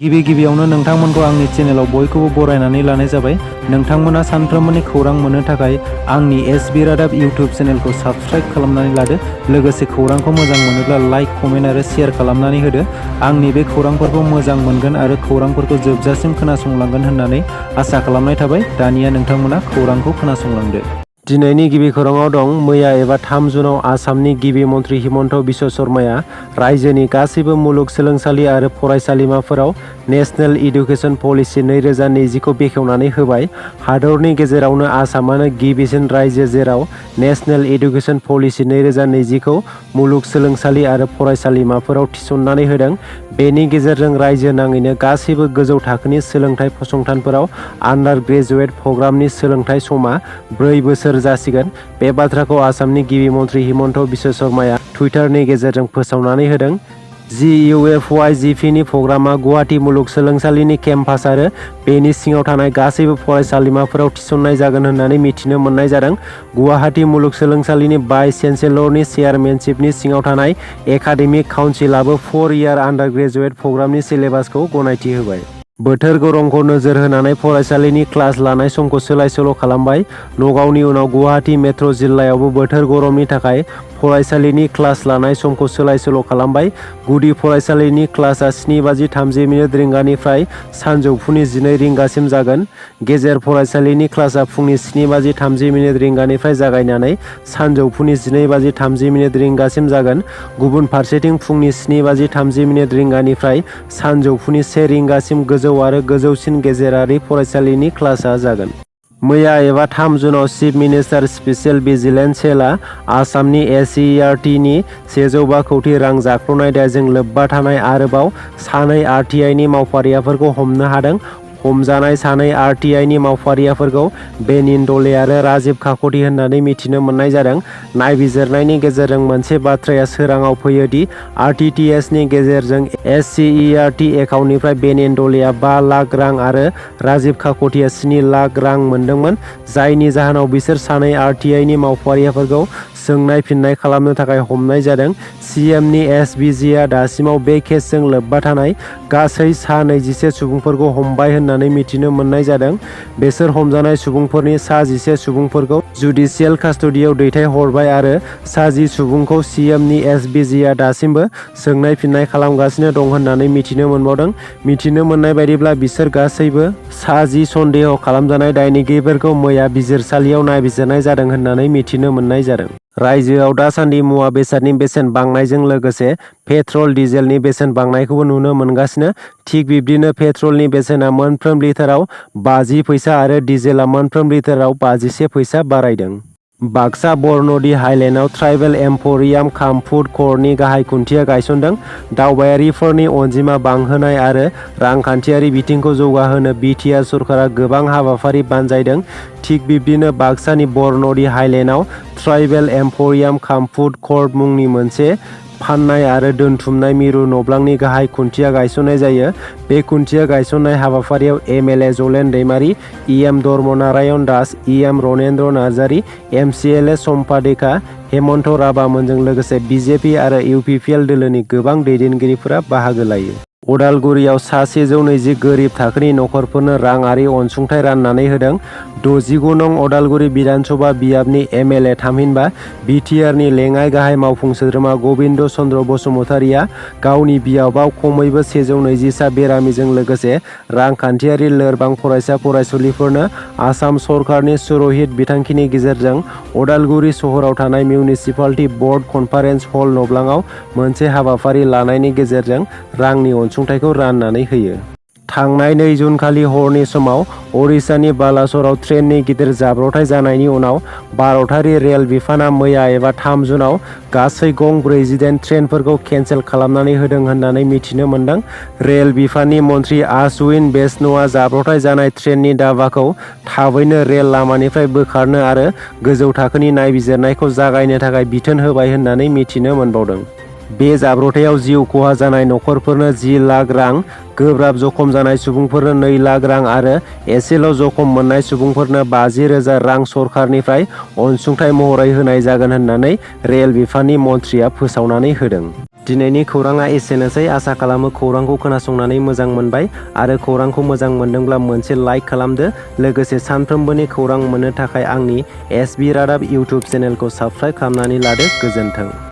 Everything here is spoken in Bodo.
गिबियावनो नोंथांमोनखौ आंनि चेनेलाव बयखौबो बरायनानै लानाय जाबाय। नोंथांमोना सानफ्रोमबोनि खौरां मोननो थाखाय आंनि एसबि रादाब इउटिउब चेनेलखौ साबस्क्राइब खालामनानै लादो। लोगोसे खौरांखौ मोजां मोनोब्ला लाइक, कमेन्ट आरो शेयार खालामनानै होदो। आंनि बे खौरांफोरखौ मोजां मोनगोन आरो खौरांफोरखौ जोबजासिम खोनासंलांगोन होननानै आसा खालामनाय थाबाय। दानिया नोंथांमोना खौरांखौ खोनासंलांदो। दिनैनि गिबि खौराङाव दं। मैया एबा 3 जुनाव आसामनि गिबि मन्थ्रि हिमन्त बिश्व शर्माया रायजोनि गासैबो मुलुगसोलोंसालि आरो फरायसालिमाफोराव नेशनेल इडुकेसन पलिसि 2020 खौ बेखेवनानै होबाय। हादरनि गेजेरावनो आसामानो गिबिसिन रायजो जेराव नेशनेल इडुकेसन पलिसि 2020 खौ मुलुगसोलोंसालि आरो फरायसालिमाफोराव थिसननानै होदों। बेनि गेजेरजों रायजो नाङैनो गासैबो गोजौ थाखोनि सोलोंथाइ फसंथानफोराव आन्डार ग्रेजुवेट प्रग्रामनि सोलोंथाइ समा 4 बोसोर जासिगोन। बे बाथ्राखौ आसामनि गिबि मन्थ्रि हिमन्त बिश्व शर्माया टुइटारनि गेजेरजों फोसावनानै होदों। GUFYGP नि प्रग्रामा गुवाहाटी मुलुगसोलोंसालिनि केम्पास आरो बेनि सिङाव थानाय गासैबो फरायसालिमाफोराव थिसननाय जागोन होननानै मिथिनो मोननाय जादों। गुवाहाटी मुलुगसोलोंसालिनि भाइस चेन्सेलरनि चेयारमेनशिपनि सिङाव थानाय एकाडेमिक काउन्सिलाबो 4 इयार आन्डार ग्रेजुवेट प्रग्रामनि सिलेबासखौ गनायथि होबाय। बोथोर गरमखौ नोजोर होनानै फरायसालिनि क्लास लानाय समखौ सोलाय-सोल' खालामबाय। नगावनि उनाव गुवाहाटी मेट्र' जिल्लायावबो बोथोर गरमनि थाखाय फरायसालिनि क्लास लानाय समखौ सोलाय-सोल' खालामबाय। गुदि फरायसालिनि क्लासआ 7:30 रिंगानिफ्राय सानजौफुनि 12 रिंगासिम जागोन। गेजेर फरायसालिनि क्लासआ फुंनि 7:30 रिंगानिफ्राय जागायनानै सानजौफुनि 12:30 रिंगासिम जागोन। गुबुन फारसेथिं फुंनि 7:30 रिंगानिफ्राय सानजौफुनि 1 रिंगासिम गोजौ आरो गोजौसिन गेजेरारि फरायसालिनि क्लासआ जागोन। मैया एबा 3 जुनाव चिफ मिनिस्टार स्पेसियेल भिजिलेन्स सेलआ आसामनि SCERT नि 105 कौटि रां जाख्ल'नाय दायजों लोब्बा थानाय आरोबाव 2 RTI नि मावफारियाफोरखौ हमनो हादों। हमजानाय 2 RTI नि मावफारियाफोरखौ बेनिन दले आरो राजिब काकति होननानै मिथिनो मोननाय जादों। नायबिजिरनायनि गेजेरजों मोनसे बाथ्राया सोराङाव फैयो दि RTTS नि गेजेरजों SCERT एकाउन्टनिफ्राय बेनिन दलेआ 5 लाख रां आरो राजिब काकतिआ 7 लाख रां मोनदोंमोन, जायनि जाहोनाव बिसोर 2 RTI नि मावफारियाफोरखौ सोंनाय फिननाय खालामनो थाखाय हमनाय जादों। CMनि SBGआ दासिमाव बे केसजों लोब्बा थानाय गासै 24 सुबुंफोरखौ हमबाय होननानै मिथिनो मोननाय जादों। बेसोर हमजानाय सुबुंफोरनि 11 सुबुंफोरखौ जुडिशियेल कास्टडियाव दैथायहरबाय आरो 10 सुबुंखौ CMनि SBGआ दासिमबो सोंनाय फिननाय खालामगासिनो दं होननानै मिथिनो मोनबावदों। मिथिनो मोननाय बायदिब्ला बिसोर गासैबो 10 सन्देह खालामजानाय दायनिगिरिफोरखौ मैया बिजिरसालियाव नायबिजिरनाय जादों होननानै मिथिनो मोननाय जादों। रायजोआव दासान्दि मुवा बेसादनि बेसेन बांनायजों लोगोसे पेट्रल डिजेलनि बेसेन बांनायखौबो नुनो मोनगासिनो। थिग बिब्दिनो पेट्रलनि बेसेना मोनफ्रोम लिटाराव 50 फैसा आरो डिजेला मोनफ्रोम लिटाराव 51 फैसा बारायदों। बाक्सा बरनदि हाइलेन्डआव ट्राइबेल एम्फरियाम काम फुड क'र्टनि गाहाय खुन्थिया गायसनदों। दावबायारिफोरनि अनजिमा बांहोनाय आरो रांखान्थियारि बिथिंखौ जौगाहोनो बिटिआर सरकारा गोबां हाबाफारि बानजायदों। थिग बिब्दिनो बाक्सानि बरनदि हाइलेन्डआव ट्राइबेल एम्फरियाम काम फुड क'र्ट मुंनि मोनसे फाननाय आरो दोनथुमनाय मिरु नब्लांनि गाहाय खुन्थिया गायसननाय जायो। बे खुन्थिया गायसननाय हाबाफारियाव MLA जलेन दैमारि, EM Dharmnarayan Das, EM Ranendra Narzary, MCLA सम्पा Deka, Hemant राभामोनजों लोगोसे BJP आरो UPPL दोलोनि गोबां दैदेनगिरिफोरा बाहागो लायो। उदालगुरियाव सा 120 गोरिब थाखोनि नखरफोरनो राङारि अनसुंथाइ राननानै होदों। 69 नं उदालगुरि बिधानसभा बियाबनि MLA थामहिनबा बिटिआरनि लेङाइ गाहाय मावफुं सोद्रोमा गबिन्द चन्द्र बसुमतारिया गावनि बियाबाव खमैबो 120 सा बेरामिजों लोगोसे रांखान्थियारि लोरबां फरायसा फरायसुलिफोरनो आसाम सरकारनि सुरहित बिथांखिनि गेजेरजों उदालगुरि सहराव थानाय मिउनिसिपालिटि बर्ड कनफारेन्स हल नब्लाङाव मोनसे हाबाफारि लानायनि गेजेरजों रांनि अनसुंथाइखौ राननानै होयो। थांनाय 2 जुन खालि हरनि समाव ओडिशानि बालासराव ट्रेननि गिदिर जाब्रबथाय जानायनि उनाव भारतारि रेल बिफानआ मैया एबा 3 जुनाव गासै गं 48 ट्रेनफोरखौ केन्सेल खालामनानै होदों होननानै मिथिनो मोनदों। रेल बिफाननि मन्थ्रि आश्विन वैष्णवआ जाब्रबथाय जानाय ट्रेननि दाभाखौ थाबैनो रेल लामानिफ्राय बोखारनो आरो गोजौ थाखोनि नायबिजिरनायखौ जागायनो थाखाय बिथोन होबाय होननानै मिथिनो मोनबावदों। बे जाब्रबथायाव जिउ खहा जानाय नखरफोरनो 10 लाख रां, गोब्राब जखम जानाय सुबुंफोरनो 2 लाख रां आरो एसेल' जखम मोननाय सुबुंफोरनो 50,000 रां सरखारनिफ्राय अनसुंथाइ महरै होनाय जागोन होननानै रेल बिफाननि मन्थ्रिया फोसावनानै होदों। दिनैनि खौराङा एसेनोसै। आसा खालामो खौरांखौ खोनासंनानै मोजां मोनबाय आरो खौरांखौ मोजां मोनदोंब्ला मोनसे लाइक खालामदो। लोगोसे सानफ्रोमबोनि खौरां मोननो थाखाय आंनि SB रादाब इउटुब चेनेलखौ साबस्क्राइब खालामनानै लादो। गोजोन्थों।